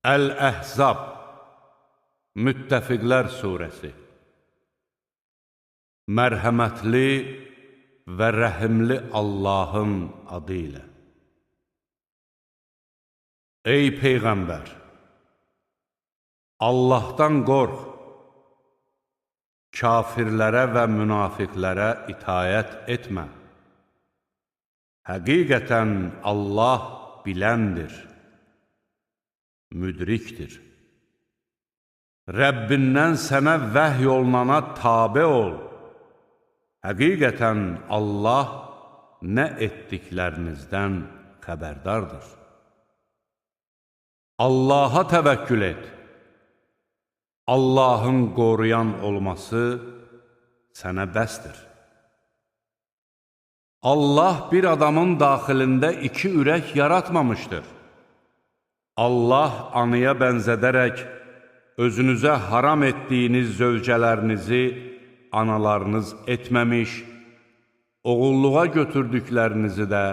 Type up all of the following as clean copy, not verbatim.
Əl-Əhzab Müttəfiqlər Suresi. Mərhəmətli və rəhimli Allahın adı ilə. Ey Peyğəmbər! Allahdan qorx, kafirlərə və münafiqlərə itayət etmə. Həqiqətən Allah biləndir, müdrikdir. Rəbbindən sənə vəhy olunana tabe ol. Həqiqətən Allah nə etdiklərinizdən xəbərdardır. Allaha təvəkkül et. Allahın qoruyan olması sənə bəsdir. Allah bir adamın daxilində iki ürək yaratmamışdır. Allah anıya bənzədərək özünüzə haram etdiyiniz zövcələrinizi analarınız etməmiş, oğulluğa götürdüklərinizi də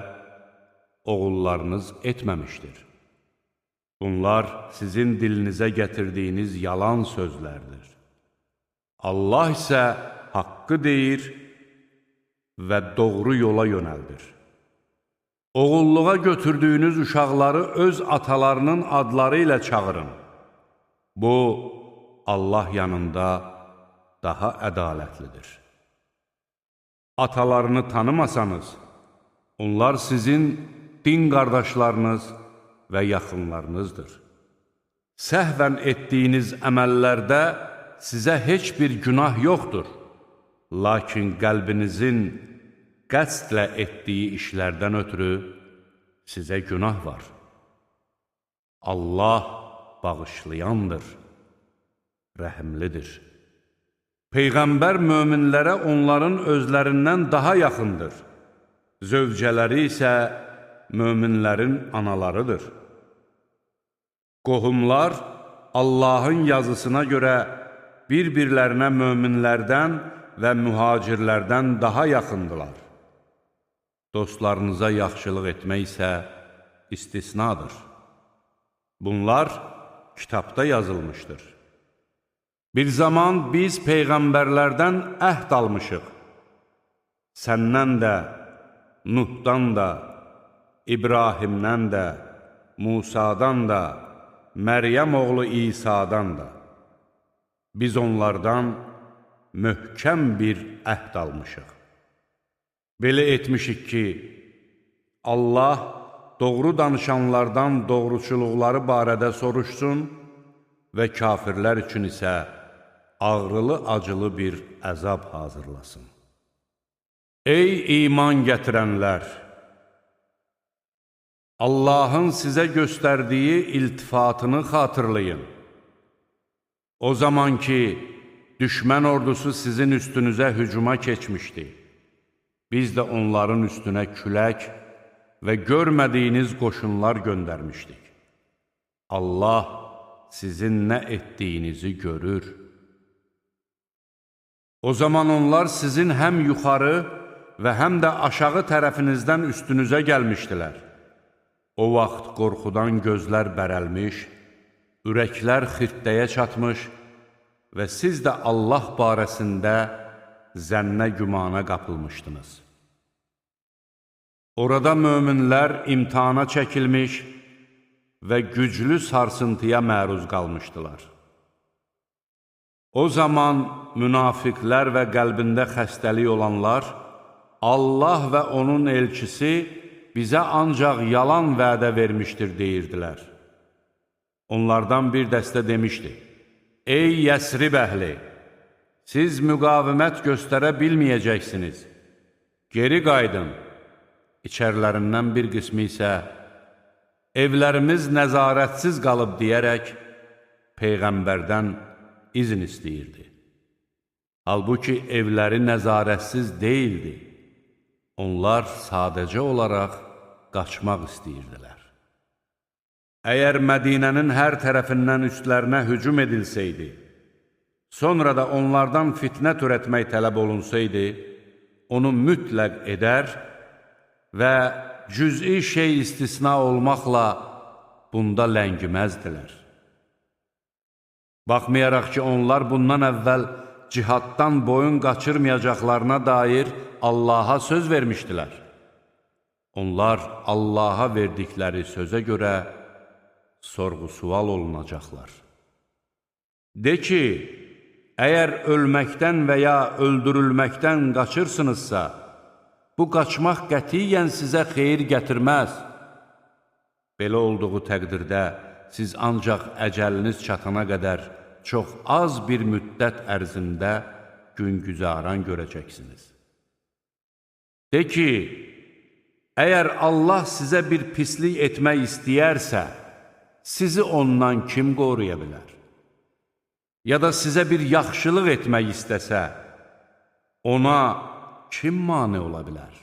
oğullarınız etməmişdir. Bunlar sizin dilinizə gətirdiyiniz yalan sözlərdir. Allah isə haqqı deyir və doğru yola yönəldir. Oğulluğa götürdüyünüz uşaqları öz atalarının adları ilə çağırın. Bu, Allah yanında daha ədalətlidir. Atalarını tanımasanız, onlar sizin din qardaşlarınız və yaxınlarınızdır. Səhvən etdiyiniz əməllərdə sizə heç bir günah yoxdur. Lakin qəlbinizin qəsdlə etdiyi işlərdən ötürü sizə günah var. Allah bağışlayandır, rəhimlidir. Peyğəmbər möminlərə onların özlərindən daha yaxındır. Zövcələri isə möminlərin analarıdır. Qohumlar Allahın yazısına görə bir-birlərinə möminlərdən və mühacirlərdən daha yaxındılar. Dostlarınıza yaxşılıq etmək isə istisnadır. Bunlar kitabda yazılmışdır. Bir zaman biz peyğəmbərlərdən əhd almışıq. Səndən də, Nuhdan da, İbrahimdən də, Musadan da, Məryəm oğlu İsa'dan da. Biz onlardan möhkəm bir əhd almışıq. Belə etmişik ki, Allah doğru danışanlardan doğruçuluqları barədə soruşsun və kafirlər üçün isə ağrılı-acılı bir əzab hazırlasın. Ey iman gətirənlər! Allahın sizə göstərdiyi iltifatını xatırlayın. O zaman ki, düşmən ordusu sizin üstünüzə hücuma keçmişdi. Biz də onların üstünə külək və görmədiyiniz qoşunlar göndərmişdik. Allah sizin nə etdiyinizi görür. O zaman onlar sizin həm yuxarı və həm də aşağı tərəfinizdən üstünüzə gəlmişdilər. O vaxt qorxudan gözlər bərəlmiş, ürəklər xirtdəyə çatmış və siz də Allah barəsində zənnə gümana qapılmışdınız. Orada möminlər imtahana çəkilmiş və güclü sarsıntıya məruz qalmışdılar. O zaman münafiqlər və qəlbində xəstəlik olanlar, Allah və onun elçisi bizə ancaq yalan vədə vermişdir deyirdilər. Onlardan bir dəstə demişdi, ey Yəsrib əhli, siz müqavimət göstərə bilməyəcəksiniz. Geri qaydın. İçərilərindən bir qismi isə evlərimiz nəzarətsiz qalıb deyərək Peyğəmbərdən izin istəyirdi. Halbuki evləri nəzarətsiz deyildi. Onlar sadəcə olaraq qaçmaq istəyirdilər. Əgər Mədinənin hər tərəfindən üstlərinə hücum edilsəydi, sonra da onlardan fitnə törətmək tələb olunsaydı, onu mütləq edər və cüz'i şey istisna olmaqla bunda ləngiməzdilər. Baxmayaraq ki, onlar bundan əvvəl cihaddan boyun qaçırmayacaqlarına dair Allaha söz vermişdilər. Onlar Allaha verdikləri sözə görə sorğu-sual olunacaqlar. De ki, əgər ölməkdən və ya öldürülməkdən qaçırsınızsa, bu qaçmaq qətiyyən sizə xeyir gətirməz. Belə olduğu təqdirdə siz ancaq əcəliniz çatana qədər çox az bir müddət ərzində gün-güzaran görəcəksiniz. De ki, əgər Allah sizə bir pislik etmək istəyərsə, sizi ondan kim qoruya bilər? Ya da sizə bir yaxşılıq etmək istəsə, ona kim mane ola bilər?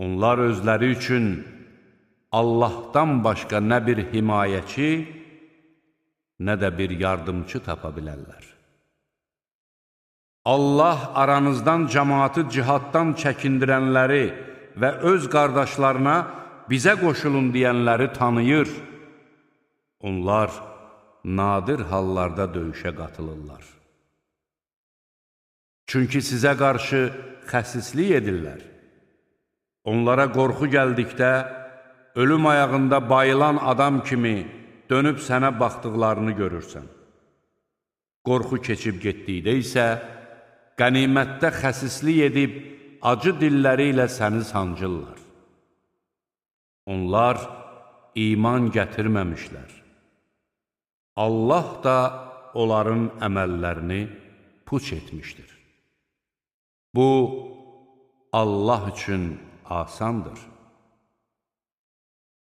Onlar özləri üçün Allahdan başqa nə bir himayəçi, nə də bir yardımçı tapa bilərlər. Allah aranızdan cəmaatı cihaddan çəkindirənləri və öz qardaşlarına bizə qoşulun deyənləri tanıyır. Onlar nadir hallarda döyüşə qatılırlar. Çünki sizə qarşı xəsislik edirlər. Onlara qorxu gəldikdə, ölüm ayağında bayılan adam kimi dönüb sənə baxdıqlarını görürsən. Qorxu keçib getdikdə isə, qənimətdə xəsislik edib, acı dilləri ilə səni sancırlar. Onlar iman gətirməmişlər. Allah da onların əməllərini puç etmişdir. Bu, Allah üçün asandır.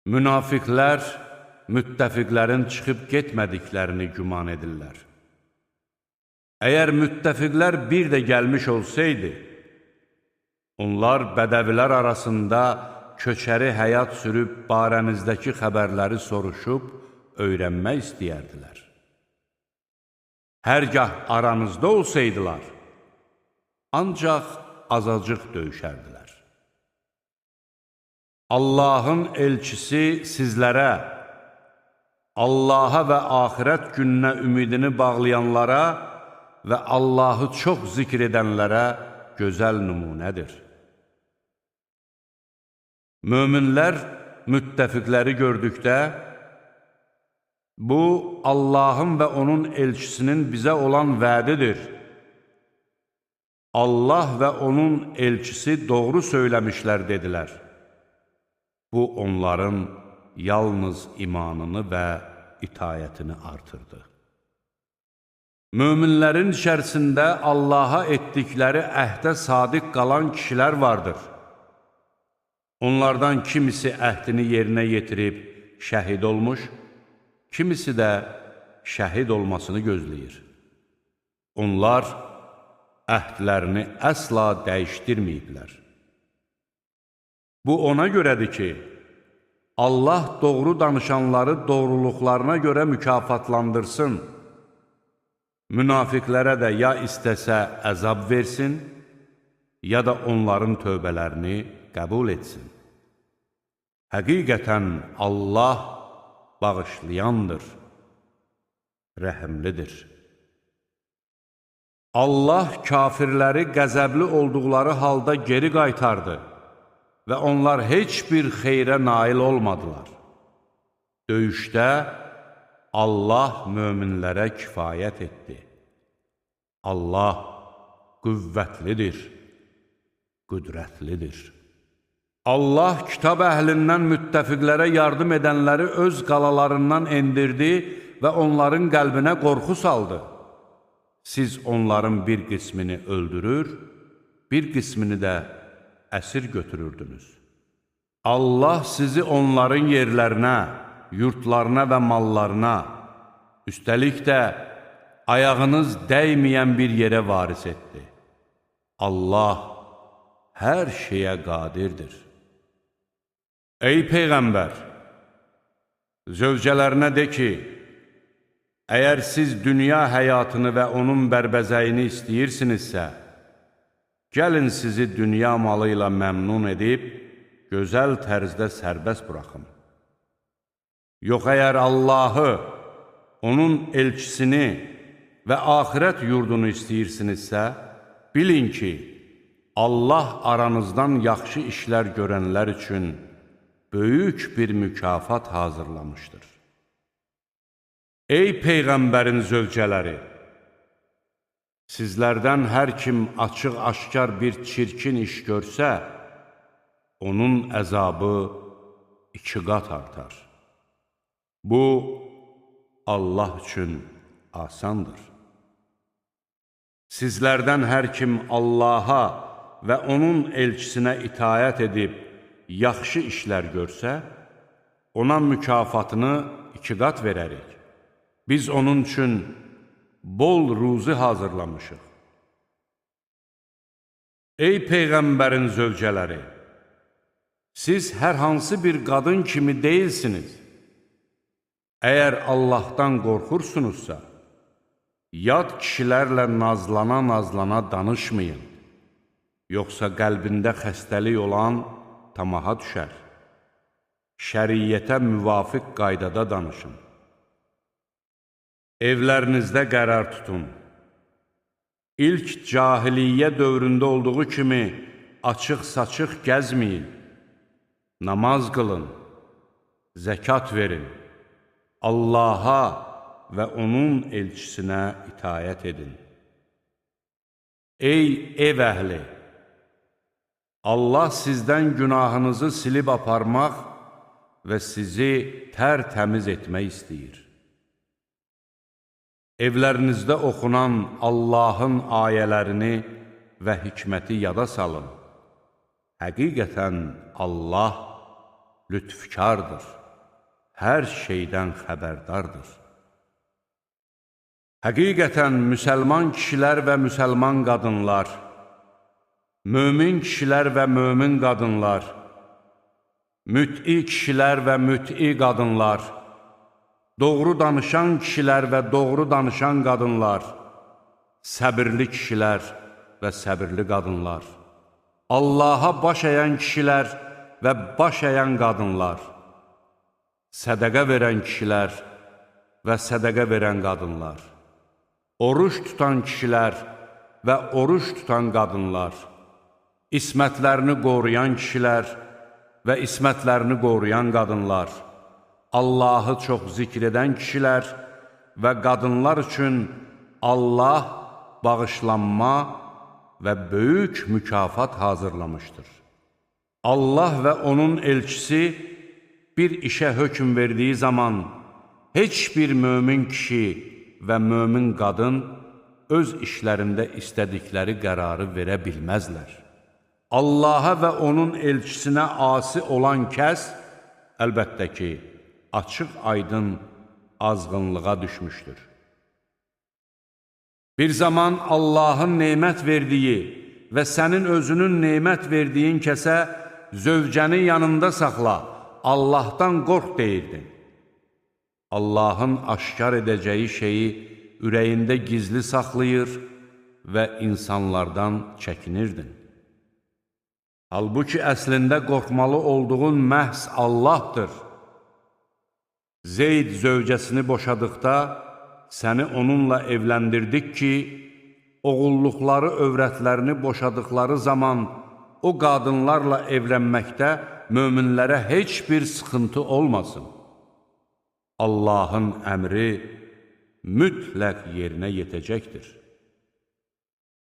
Münafiqlər, müttəfiqlərin çıxıb getmədiklərini güman edirlər. Əgər müttəfiqlər bir də gəlmiş olsaydı, onlar bədəvilər arasında köçəri həyat sürüb barənizdəki xəbərləri soruşub, öyrənmək istəyərdilər. Hərgah aranızda olsaydılar, ancaq azacıq döyüşərdilər. Allahın elçisi sizlərə, Allaha və axirət gününə ümidini bağlayanlara və Allahı çox zikr edənlərə gözəl nümunədir. Möminlər müttəfiqləri gördükdə, bu, Allahın və onun elçisinin bizə olan vədidir. Allah və onun elçisi doğru söyləmişlər, dedilər. Bu, onların yalnız imanını və itayətini artırdı. Möminlərin içərisində Allaha etdikləri əhdə sadiq qalan kişilər vardır. Onlardan kimisi əhdini yerinə yetirib şəhid olmuş, kimisi də şəhid olmasını gözləyir. Onlar əhdlərini əsla dəyişdirməyiblər. Bu ona görədir ki, Allah doğru danışanları doğruluqlarına görə mükafatlandırsın. Münafiqlərə də ya istəsə əzab versin, ya da onların tövbələrini qəbul etsin. Həqiqətən Allah bağışlayandır, rəhimlidir. Allah kafirləri qəzəbli olduqları halda geri qaytardı və onlar heç bir xeyrə nail olmadılar. Döyüşdə Allah möminlərə kifayət etdi. Allah qüvvətlidir, qüdrətlidir. Allah kitab əhlindən müttəfiqlərə yardım edənləri öz qalalarından endirdi və onların qəlbinə qorxu saldı. Siz onların bir qismini öldürür, bir qismini də əsir götürürdünüz. Allah sizi onların yerlərinə, yurtlarına və mallarına, üstəlik də ayağınız dəyməyən bir yerə varis etdi. Allah hər şeyə qadirdir. Ey Peyğəmbər! Zövcələrinə de ki, əgər siz dünya həyatını və onun bərbəzəyini istəyirsinizsə, gəlin sizi dünya malı ilə məmnun edib, gözəl tərzdə sərbəst buraxım. Yox, əgər Allahı, onun elçisini və axirət yurdunu istəyirsinizsə, bilin ki, Allah aranızdan yaxşı işlər görənlər üçün böyük bir mükafat hazırlamışdır. Ey Peyğəmbərin zövcələri! Sizlərdən hər kim açıq-aşkar bir çirkin iş görsə, onun əzabı 2 qat artar. Bu, Allah üçün asandır. Sizlərdən hər kim Allaha və onun elçisinə itayət edib yaxşı işlər görsə, ona mükafatını 2 qat verərik. Biz onun üçün bol ruzi hazırlamışıq. Ey Peyğəmbərin zövcələri! Siz hər hansı bir qadın kimi deyilsiniz. Əgər Allahdan qorxursunuzsa, yad kişilərlə nazlana-nazlana danışmayın. Yoxsa qəlbində xəstəlik olan tamaha düşər. Şəriyyətə müvafiq qaydada danışın. Evlərinizdə qərar tutun. İlk cahiliyyə dövründə olduğu kimi açıq-saçıq gəzməyin. Namaz qılın, zəkat verin, Allaha və onun elçisinə itayət edin. Ey ev əhli! Allah sizdən günahınızı silib aparmaq və sizi tərtəmiz etmək istəyir. Evlərinizdə oxunan Allahın ayələrini və hikməti yada salın. Həqiqətən Allah lütfkardır, hər şeydən xəbərdardır. Həqiqətən müsəlman kişilər və müsəlman qadınlar, mömin kişilər və mömin qadınlar, müt'i kişilər və müt'i qadınlar, doğru danışan kişilər və doğru danışan qadınlar, səbirli kişilər və səbirli qadınlar, Allaha baş əyən kişilər və baş əyən qadınlar, sədəqə verən kişilər və sədəqə verən qadınlar, oruç tutan kişilər və oruç tutan qadınlar, ismətlərini qoruyan kişilər və ismətlərini qoruyan qadınlar, Allahı çox zikr edən kişilər və qadınlar üçün Allah bağışlanma və böyük mükafat hazırlamışdır. Allah və onun elçisi bir işə hökm verdiyi zaman heç bir mömin kişi və mömin qadın öz işlərində istədikləri qərarı verə bilməzlər. Allaha və onun elçisinə asi olan kəs, əlbəttə ki, açıq-aydın azğınlığa düşmüşdür. Bir zaman Allahın nemət verdiyi və sənin özünün nemət verdiyin kəsə zövcəni yanında saxla, Allahdan qorx deyirdin. Allahın aşkar edəcəyi şeyi ürəyində gizli saxlayır və insanlardan çəkinirdin. Halbuki əslində qorxmalı olduğun məhz Allahdır. Zeyd zövcəsini boşadıqda səni onunla evləndirdik ki, oğulluqları övrətlərini boşadıqları zaman o qadınlarla evlənməkdə möminlərə heç bir sıxıntı olmasın. Allahın əmri mütləq yerinə yetəcəkdir.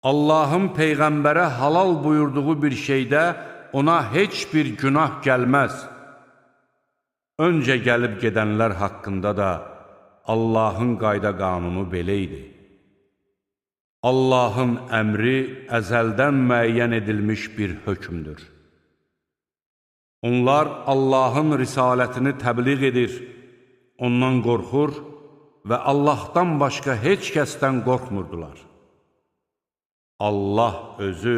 Allahın Peyğəmbərə halal buyurduğu bir şeydə ona heç bir günah gəlməz. Öncə gəlib gedənlər haqqında da Allahın qayda qanunu belə idi. Allahın əmri əzəldən müəyyən edilmiş bir hökmdür. Onlar Allahın risalətini təbliğ edir, ondan qorxur və Allahdan başqa heç kəsdən qorxmurdular. Allah özü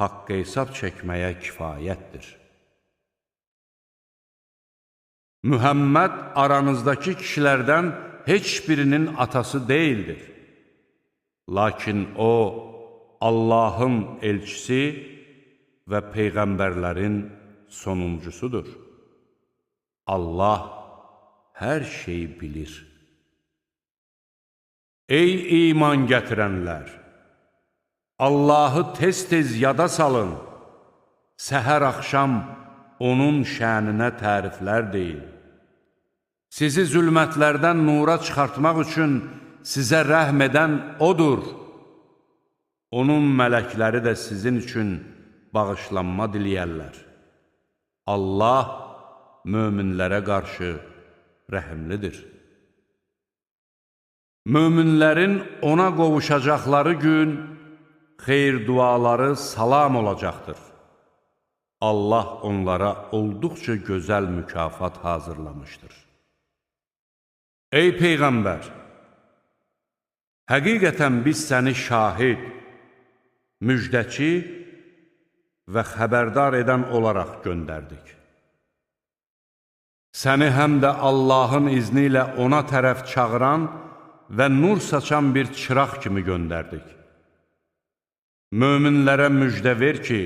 haqq hesab çəkməyə kifayətdir. Mühəmməd aranızdakı kişilərdən heç birinin atası deyildir. Lakin o, Allahın elçisi və peyğəmbərlərin sonuncusudur. Allah hər şeyi bilir. Ey iman gətirənlər! Allahı tez-tez yada salın, səhər-axşam onun şəninə təriflər deyin. Sizi zülmətlərdən nura çıxartmaq üçün sizə rəhm edən O'dur. Onun mələkləri də sizin üçün bağışlanma diləyərlər. Allah möminlərə qarşı rəhimlidir. Möminlərin ona qovuşacaqları gün xeyir duaları salam olacaqdır. Allah onlara olduqca gözəl mükafat hazırlamışdır. Ey Peyğəmbər! Həqiqətən biz səni şahid, müjdəçi və xəbərdar edən olaraq göndərdik. Səni həm də Allahın izni ilə ona tərəf çağıran və nur saçan bir çıraq kimi göndərdik. Möminlərə müjdə ver ki,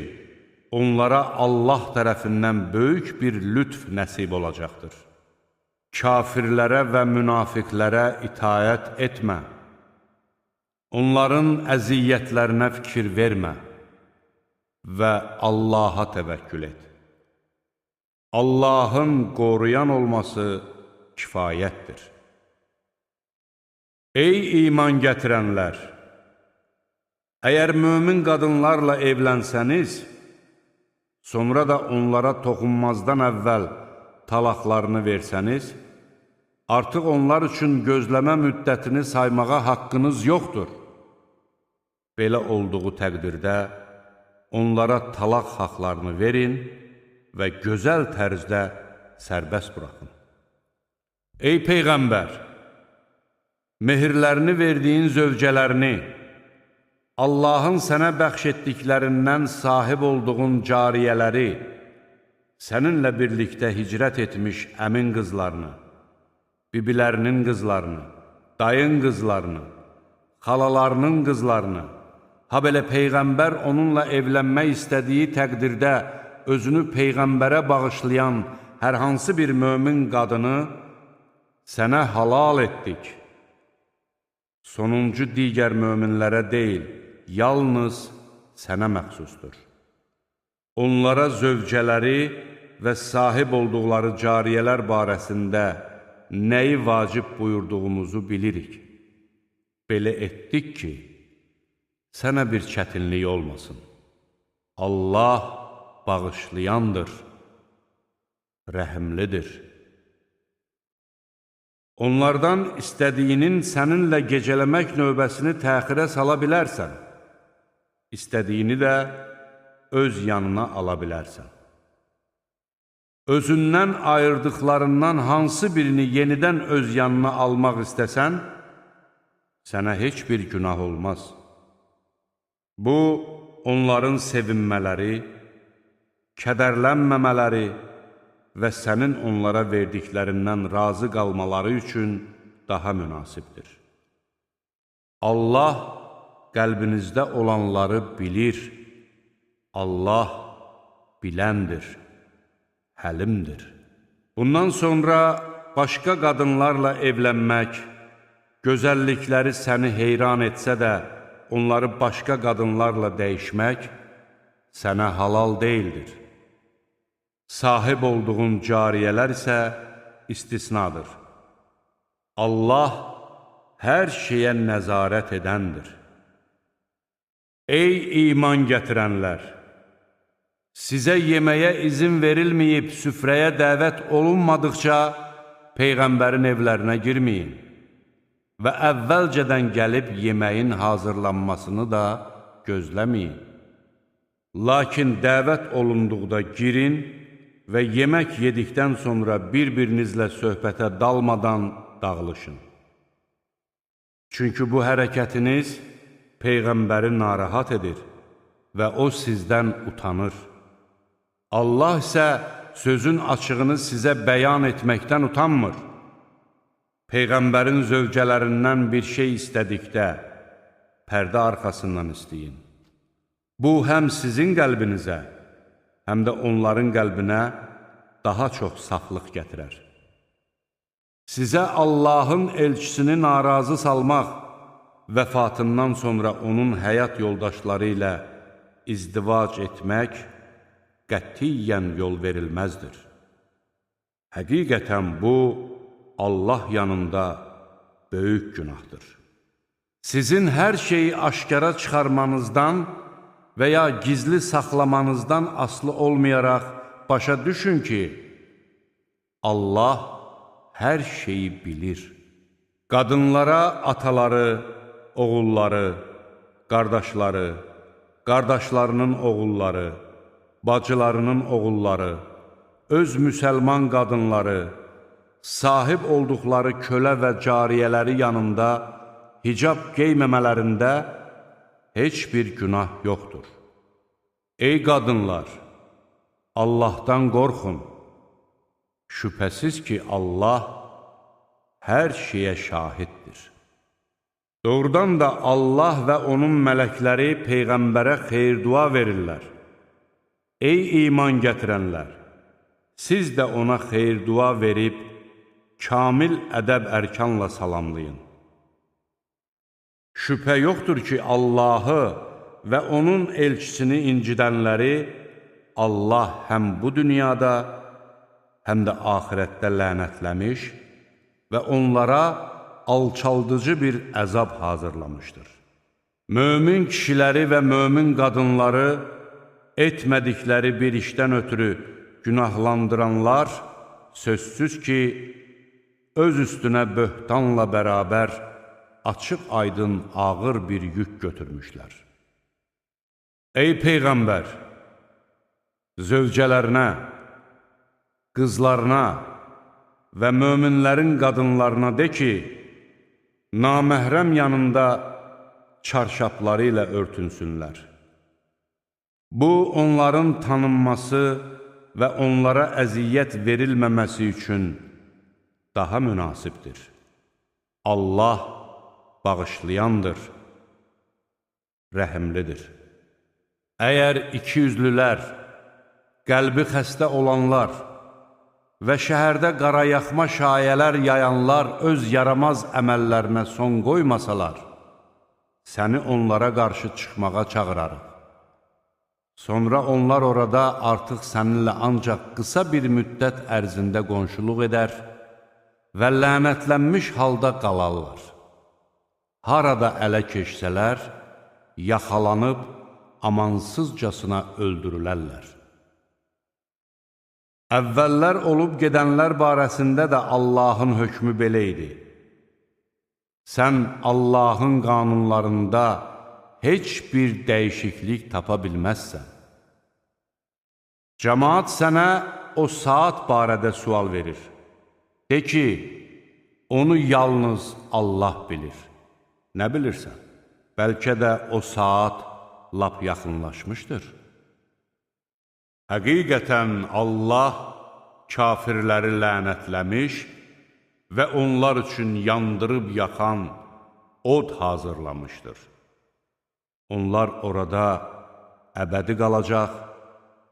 onlara Allah tərəfindən böyük bir lütf nəsib olacaqdır. Kafirlərə və münafiqlərə itaət etmə. Onların əziyyətlərinə fikir vermə və Allaha təvəkkül et. Allahın qoruyan olması kifayətdir. Ey iman gətirənlər! Əgər mömin qadınlarla evlənsəniz, sonra da onlara toxunmazdan əvvəl talaqlarını versəniz, artıq onlar üçün gözləmə müddətini saymağa haqqınız yoxdur. Belə olduğu təqdirdə onlara talaq haqlarını verin və gözəl tərzdə sərbəst buraxın. Ey Peyğəmbər! Mehirlərini verdiyin zövcələrini, Allahın sənə bəxş etdiklərindən sahib olduğun cariyələri, səninlə birlikdə hicrət etmiş əmin qızlarını, bibilərinin qızlarını, dayın qızlarını, xalalarının qızlarını, ha belə Peyğəmbər onunla evlənmək istədiyi təqdirdə özünü Peyğəmbərə bağışlayan hər hansı bir mömin qadını sənə halal etdik. Sonuncu digər möminlərə deyil, yalnız sənə məxsusdur. Onlara zövcələri və sahib olduqları cariyələr barəsində nəyi vacib buyurduğumuzu bilirik. Belə etdik ki, sənə bir çətinlik olmasın. Allah bağışlayandır, rəhimlidir. Onlardan istədiyinin səninlə gecələmək növbəsini təxirə sala bilərsən, istədiyini də öz yanına ala bilərsən. Özündən ayırdıqlarından hansı birini yenidən öz yanına almaq istəsən, sənə heç bir günah olmaz. Bu, onların sevinmələri, kədərlənməmələri və sənin onlara verdiklərindən razı qalmaları üçün daha münasibdir. Allah qəlbinizdə olanları bilir. Allah biləndir, həlimdir. Bundan sonra başqa qadınlarla evlənmək, gözəllikləri səni heyran etsə də, onları başqa qadınlarla dəyişmək sənə halal deyildir. Sahib olduğun cariyələr isə istisnadır. Allah hər şeyə nəzarət edəndir. Ey iman gətirənlər! Sizə yeməyə izin verilməyib süfrəyə dəvət olunmadıqca Peyğəmbərin evlərinə girməyin və əvvəlcədən gəlib yeməyin hazırlanmasını da gözləməyin. Lakin dəvət olunduqda girin və yemək yedikdən sonra bir-birinizlə söhbətə dalmadan dağılışın. Çünki bu hərəkətiniz Peyğəmbəri narahat edir və o sizdən utanır. Allah isə sözün açığını sizə bəyan etməkdən utanmır. Peyğəmbərin zövcələrindən bir şey istədikdə pərdə arxasından istəyin. Bu, həm sizin qəlbinizə, həm də onların qəlbinə daha çox saflıq gətirər. Sizə Allahın elçisini narazı salmaq vəfatından sonra onun həyat yoldaşları ilə izdivac etmək qətiyyən yol verilməzdir. Həqiqətən bu, Allah yanında böyük günahdır. Sizin hər şeyi aşkara çıxarmanızdan və ya gizli saxlamanızdan aslı olmayaraq başa düşün ki, Allah hər şeyi bilir. Qadınlara ataları, oğulları, qardaşları, qardaşlarının oğulları, bacılarının oğulları, öz müsəlman qadınları, sahib olduqları kölə və cariyələri yanında hicab geyməmələrində heç bir günah yoxdur. Ey qadınlar, Allahdan qorxun. Şübhəsiz ki, Allah hər şeyə şahiddir. Doğrudan da Allah və onun mələkləri Peyğəmbərə xeyir-dua verirlər. Ey iman gətirənlər! Siz də ona xeyir-dua verib, kamil ədəb-ərkanla salamlayın. Şübhə yoxdur ki, Allahı və onun elçisini incidənləri Allah həm bu dünyada, həm də axirətdə lənətləmiş və onlara alçaldıcı bir əzab hazırlamışdır. Mömin kişiləri və mömin qadınları etmədikləri bir işdən ötürü günahlandıranlar sözsüz ki, öz üstünə böhtanla bərabər açıq-aydın ağır bir yük götürmüşlər. Ey Peyğəmbər! Zövcələrinə, qızlarına və möminlərin qadınlarına de ki, naməhrəm yanında çarşapları ilə örtünsünlər. Bu, onların tanınması və onlara əziyyət verilməməsi üçün daha münasibdir. Allah bağışlayandır, rəhimlidir. Əgər ikiyüzlülər, qəlbi xəstə olanlar və şəhərdə qarayaxma şayələr yayanlar öz yaramaz əməllərinə son qoymasalar, səni onlara qarşı çıxmağa çağırarıq. Sonra onlar orada artıq səninlə ancaq qısa bir müddət ərzində qonşuluq edər və lənətlənmiş halda qalarlar. Harada ələ keçsələr, yaxalanıb amansızcasına öldürülərlər. Əvvəllər olub gedənlər barəsində də Allahın hökmü belə idi. Sən Allahın qanunlarında heç bir dəyişiklik tapa bilməzsən. Cəmaat sənə o saat barədə sual verir. De ki, onu yalnız Allah bilir. Nə bilirsən? Bəlkə də o saat lap yaxınlaşmışdır. Həqiqətən Allah kafirləri lənətləmiş və onlar üçün yandırıb yaxan od hazırlamışdır. Onlar orada əbədi qalacaq,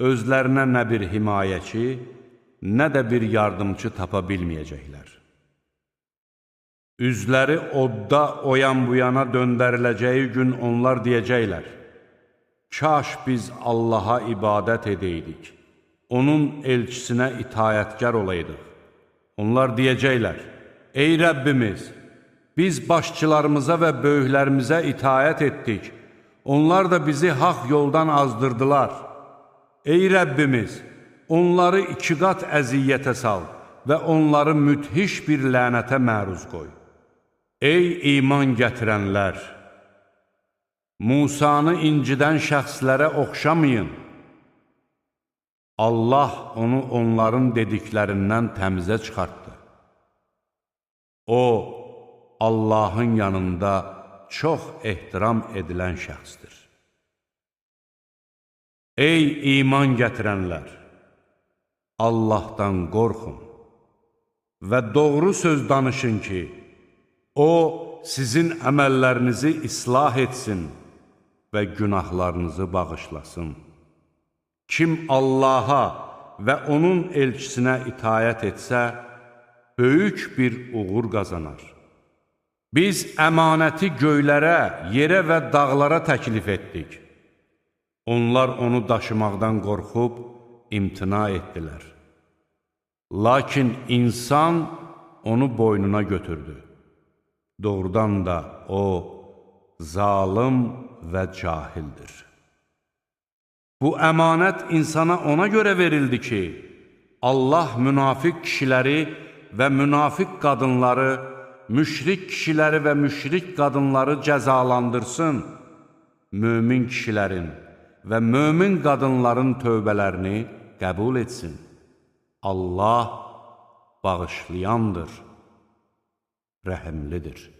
özlərinə nə bir himayəçi, nə də bir yardımçı tapa bilməyəcəklər. Üzləri odda o yan bu yana döndəriləcəyi gün onlar deyəcəklər: Kaş biz Allaha ibadət edeydik, onun elçisinə itayətkar olaydıq. Onlar deyəcəklər: Ey Rəbbimiz, biz başçılarımıza və böyüklərimizə itayət etdik, onlar da bizi haqq yoldan azdırdılar. Ey Rəbbimiz, onları iki qat əziyyətə sal və onları müthiş bir lənətə məruz qoy. Ey iman gətirənlər! Musanı incidən şəxslərə oxşamayın. Allah onu onların dediklərindən təmizə çıxartdı. O, Allahın yanında çox ehtiram edilən şəxsdir. Ey iman gətirənlər! Allahdan qorxun və doğru söz danışın ki, O, sizin əməllərinizi islah etsin və günahlarınızı bağışlasın. Kim Allaha və onun elçisinə itayət etsə, böyük bir uğur qazanar. Biz əmanəti göylərə, yerə və dağlara təklif etdik. Onlar onu daşımaqdan qorxub imtina etdilər. Lakin insan onu boynuna götürdü. Doğrudan da o, zalım və cahildir. Bu əmanət insana ona görə verildi ki, Allah münafiq kişiləri və münafiq qadınları, müşrik kişiləri və müşrik qadınları cəzalandırsın, mömin kişilərin və mömin qadınların tövbələrini qəbul etsin. Allah bağışlayandır, rəhimlidir.